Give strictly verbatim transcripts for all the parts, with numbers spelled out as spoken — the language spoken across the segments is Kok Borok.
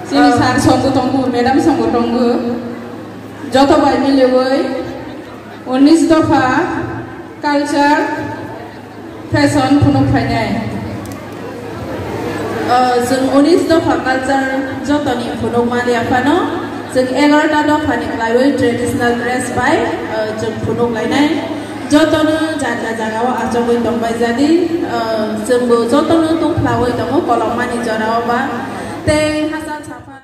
Chini sir songbo tongo, madam songbo tongo. Joto bai miliwi unis dopha culture fashion phunuk phainai. Ah, chwng unis dopha culture jotoni phunukmani aphano chwng egarota dophani khlaiwi traditional dress bai, ah, chwng phunuk lainai. Jotono janja jagao achugwi tongbai jadi, ah, chwngbo jotono tungphlawi tongo kolomani jorao ba tei hachal sapha.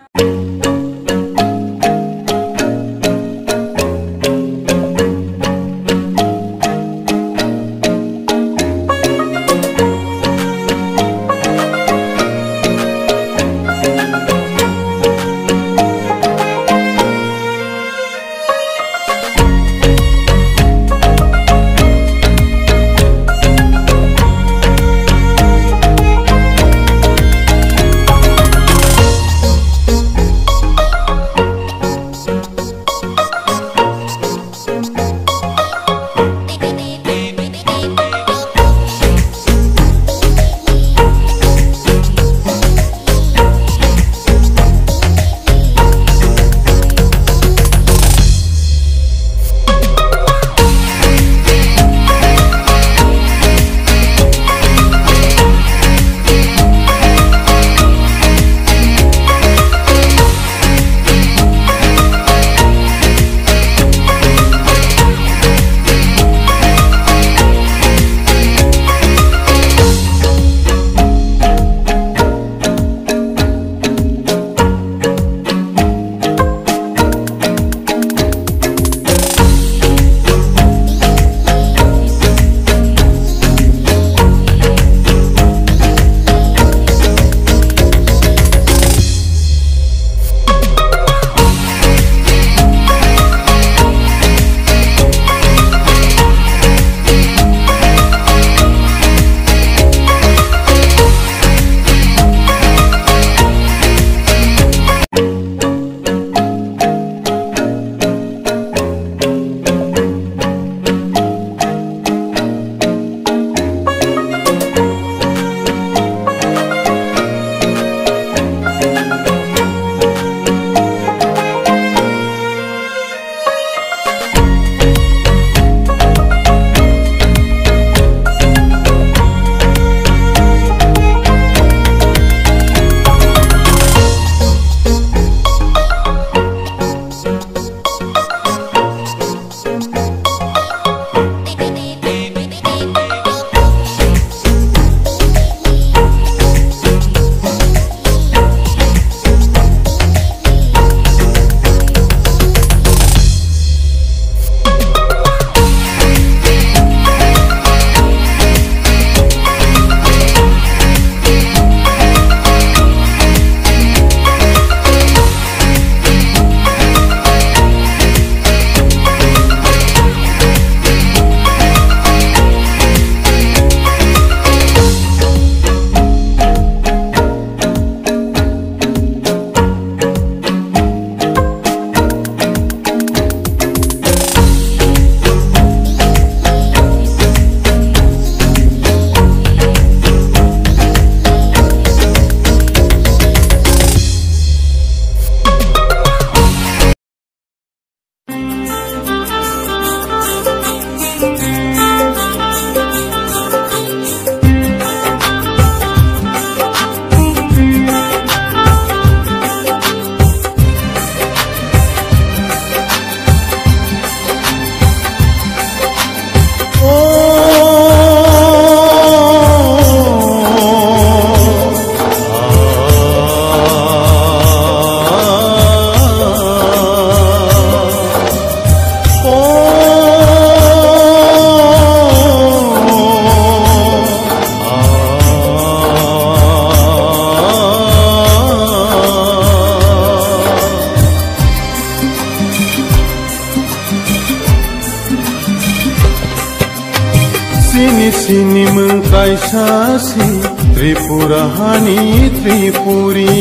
Sini sini mung kaisa si Tripura hani Tripuri.